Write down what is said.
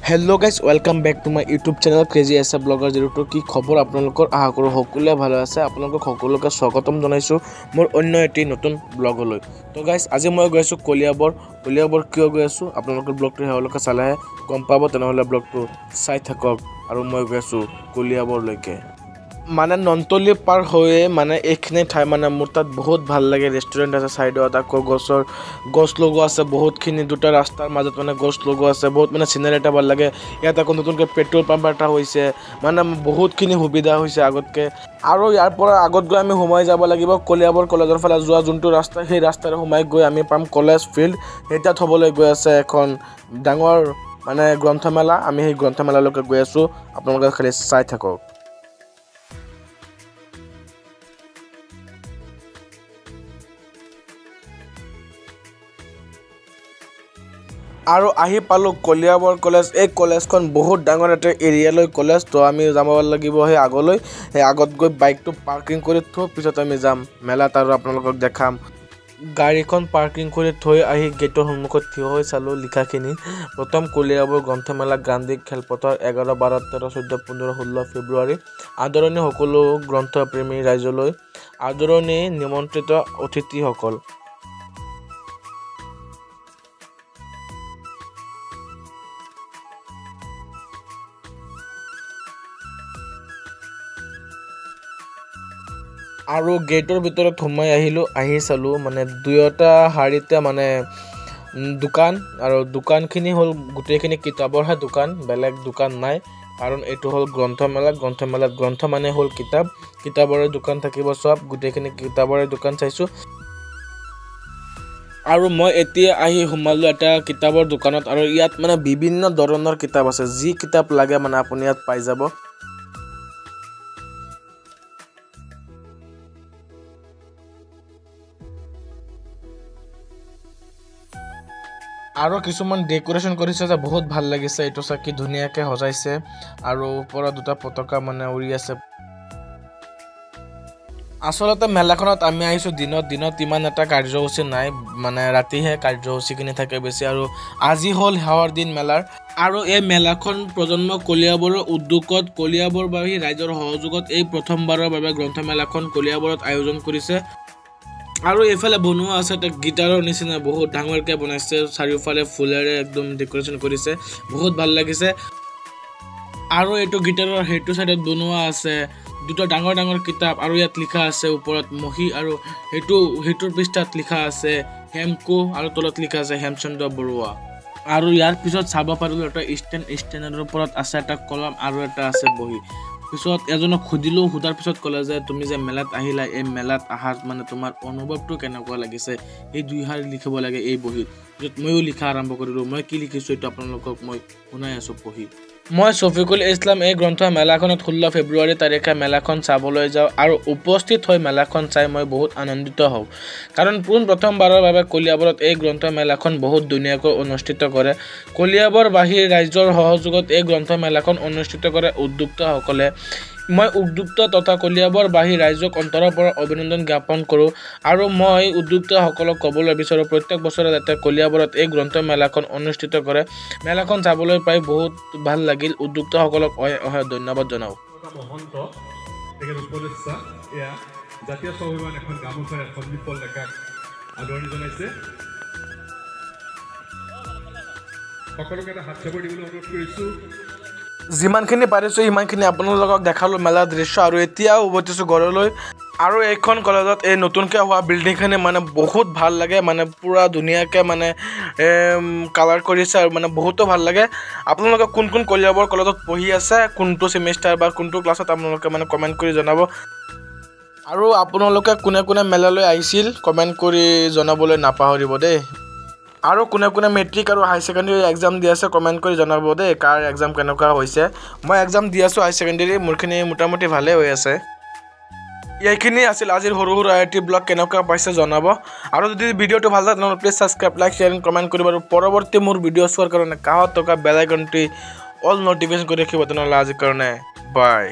Hello guys, welcome back to my YouTube channel crazy S blogger 02। কি খবৰ আপোনালোকৰ? আশা কৰোঁ সকলোৱে ভালে আছে। আপোনালোকক সকলোকে স্বাগতম জনাইছোঁ মোৰ অন্য এটি নতুন ব্লগলৈ। তো গাইজ, আজি মই গৈ আছোঁ কলিয়াবৰ। কলিয়াবৰ কিয় গৈ আছোঁ আপোনালোকৰ ব্লগটো শেহলৈকে চালেহে গম পাব। তেনেহ'লে ব্লগটো চাই থাকক। আৰু মই গৈ আছোঁ কলিয়াবৰলৈকে, মানে নন্তলি পাৰ হৈয়ে মানে এইখিনি ঠাই মানে মোৰ তাত বহুত ভাল লাগে। ৰেষ্টুৰেণ্ট আছে ছাইডত, আকৌ গছৰ গছ লগোৱা আছে বহুতখিনি, দুটা ৰাস্তাৰ মাজত মানে গছ লগোৱা আছে, বহুত মানে চিনাৰী এটা ভাল লাগে। ইয়াত আকৌ নতুনকৈ পেট্ৰল পাম্প এটা হৈছে, মানে বহুতখিনি সুবিধা হৈছে আগতকৈ। আৰু ইয়াৰ পৰা আগত গৈ আমি সোমাই যাব লাগিব কলিয়াবৰ কলেজৰ ফালে যোৱা যোনটো ৰাস্তা, সেই ৰাস্তাৰে সোমাই গৈ আমি পাম কলেজ ফিল্ড। সেই তাত হ'বলৈ গৈ আছে এখন ডাঙৰ মানে গ্ৰন্থমেলা। আমি সেই গ্ৰন্থমেলালৈকে গৈ আছোঁ, আপোনালোকে খালি চাই থাকক। আৰু আহি পালোঁ কলিয়াবৰ কলেজ। এই কলেজখন বহুত ডাঙৰ এটা এৰিয়ালৈ কলেজ। তো আমি যাব লাগিব সেই আগলৈ, সেই আগত গৈ বাইকটো পাৰ্কিং কৰি থৈ পিছত আমি যাম মেলাত আৰু আপোনালোকক দেখাম। গাড়ীখন পাৰ্কিং কৰি থৈ আহি গেটৰ সন্মুখত থিয় হৈ চালোঁ লিখাখিনি। প্ৰথম কলিয়াবৰ গ্ৰন্থমেলা, গান্ধী খেলপথাৰ, 11, 12, 13, 14, 15, 16 ফেব্ৰুৱাৰী। আদৰণি সকলো গ্ৰন্থপ্ৰেমী ৰাইজলৈ, আদৰণি নিমন্ত্ৰিত অতিথিসকল। আৰু গেটৰ ভিতৰত সোমাই আহিলোঁ, আহি চালোঁ মানে দুয়োটা শাৰীতে মানে দোকান, আৰু দোকানখিনি হ'ল গোটেইখিনি কিতাপৰহে দোকান, বেলেগ দোকান নাই। কাৰণ এইটো হ'ল গ্ৰন্থমেলা, গ্ৰন্থমেলাত গ্ৰন্থ মানে হ'ল কিতাপ, কিতাপৰে দোকান থাকিব চব, গোটেইখিনি কিতাপৰে দোকান চাইছোঁ। আৰু মই এতিয়া আহি সোমালোঁ এটা কিতাপৰ দোকানত, আৰু ইয়াত মানে বিভিন্ন ধৰণৰ কিতাপ আছে, যি কিতাপ লাগে মানে আপুনি ইয়াত পাই যাব। আৰু কিছুমান ডেক'ৰেশ্যন কৰিছে যে বহুত ভাল লাগিছে। এইটো চাকি ধুনীয়াকৈ সজাইছে, আৰু ওপৰত দুটা পতাকা মানে উৰি আছে। আচলতে মেলাখনত আমি আহিছোঁ দিনত, দিনত ইমান এটা কাৰ্যসূচী নাই, মানে ৰাতিহে কাৰ্যসূচীখিনি থাকে বেছি। আৰু আজি হ'ল শেষৰ দিন মেলাৰ। আৰু এই মেলাখন প্ৰজন্ম কলিয়াবৰৰ উদ্যোগত কলিয়াবৰবাসী ৰাইজৰ সহযোগত এই প্ৰথমবাৰৰ বাবে গ্ৰন্থমেলাখন কলিয়াবৰত আয়োজন কৰিছে। আৰু এইফালে বনোৱা আছে এটা গীটাৰৰ নিচিনা, বহুত ডাঙৰকৈ বনাইছে, চাৰিওফালে ফুলেৰে একদম ডেক'ৰেশ্যন কৰিছে, বহুত ভাল লাগিছে। আৰু এইটো গীটাৰৰ সেইটো চাইডত বনোৱা আছে দুটা ডাঙৰ ডাঙৰ কিতাপ, আৰু ইয়াত লিখা আছে ওপৰত মহী, আৰু সেইটোৰ পৃষ্ঠাত লিখা আছে হেমকো, আৰু তলত লিখা আছে হেমচন্দ্ৰ বৰুৱা। আৰু ইয়াৰ পিছত চাব পাৰিলোঁ এটা ষ্টেণ্ড, ষ্টেণ্ডৰ ওপৰত আছে এটা কলম আৰু এটা আছে বহী। পিছত এজনক সুধিলোঁ, সোধাৰ পিছত ক'লে যে তুমি যে মেলাত আহিলা, এই মেলাত অহাৰ মানে তোমাৰ অনুভৱটো কেনেকুৱা লাগিছে, এই দুই শাৰী লিখিব লাগে এই বহীত। য'ত ময়ো লিখা আৰম্ভ কৰিলোঁ, মই কি লিখিছোঁ এইটো আপোনালোকক মই শুনাই আছোঁ পঢ়ি। মই শফিকুল ইছলাম এই গ্ৰন্থ মেলাখনত 16 ফেব্ৰুৱাৰী তাৰিখে মেলাখন চাবলৈ যাওঁ আৰু উপস্থিত হৈ মেলাখন চাই মই বহুত আনন্দিত হওঁ। কাৰণ পোন প্ৰথমবাৰৰ বাবে কলিয়াবৰত এই গ্ৰন্থ মেলাখন বহুত ধুনীয়াকৈ অনুষ্ঠিত কৰে। কলিয়াবৰবাসী ৰাইজৰ সহযোগত এই গ্ৰন্থ মেলাখন অনুষ্ঠিত কৰে উদ্যোক্তাসকলে। মই উদ্যোক্তা তথা কলিয়াবৰবাসী ৰাইজক অন্তৰৰ পৰা অভিনন্দন জ্ঞাপন কৰোঁ। আৰু মই উদ্যোক্তাসকলক ক'বলৈ বিচাৰোঁ প্ৰত্যেক বছৰে যাতে কলিয়াবৰত এই গ্ৰন্থ মেলাখন অনুষ্ঠিত কৰে। মেলাখন চাবলৈ পাই বহুত ভাল লাগিল। উদ্যোক্তাসকলক অহে ধন্যবাদ জনাওঁ। মহন্ত তেখেত উপদেষ্টা, এয়া জাতীয় স্বাভিমান এখন গামোচাৰে সঞ্জীৱ পল ডেকাক আদৰণি জনাইছে। সকলোকে এটা হাত চাপৰি দিবলৈ অনুৰোধ কৰিছোঁ। যিমানখিনি পাৰিছোঁ সিমানখিনি আপোনালোকক দেখালোঁ মেলাৰ দৃশ্য। আৰু এতিয়াও উভতিছোঁ ঘৰলৈ। আৰু এইখন কলেজত এই নতুনকৈ হোৱা বিল্ডিংখিনি মানে বহুত ভাল লাগে, মানে পূৰা ধুনীয়াকৈ মানে কালাৰ কৰিছে আৰু মানে বহুতো ভাল লাগে। আপোনালোকে কোন কোন কলিয়াবৰ কলেজত পঢ়ি আছে, কোনটো ছেমিষ্টাৰ বা কোনটো ক্লাছত, আপোনালোকে মানে কমেণ্ট কৰি জনাব। আৰু আপোনালোকে কোনে কোনে মেলালৈ আহিছিল কমেণ্ট কৰি জনাবলৈ নাপাহৰিব দেই। আৰু কোনে কোনে মেট্ৰিক আৰু হায়াৰ ছেকেণ্ডেৰী এক্সাম দি আছে কমেণ্ট কৰি জনাব দেই, কাৰ এক্সাম কেনেকুৱা হৈছে। মই এক্সাম দি আছোঁ হায়াৰ ছেকেণ্ডেৰী, মোৰখিনি মোটামুটি ভালেই হৈ আছে। এইখিনি আছিল আজিৰ সৰু সৰু IT blog, কেনেকুৱা পাইছে জনাব। আৰু যদি ভিডিঅ'টো ভাল লাগে তেনেহ'লে please subscribe, like, share and comment কৰিব। আৰু পৰৱৰ্তী মোৰ ভিডিঅ' চোৱাৰ কাৰণে কাষত থকা বেল আইকনটি অল ন'টিফিকেশ্যন কৰি ৰাখিব। তেনেহ'লে আজিৰ কাৰণে বাই।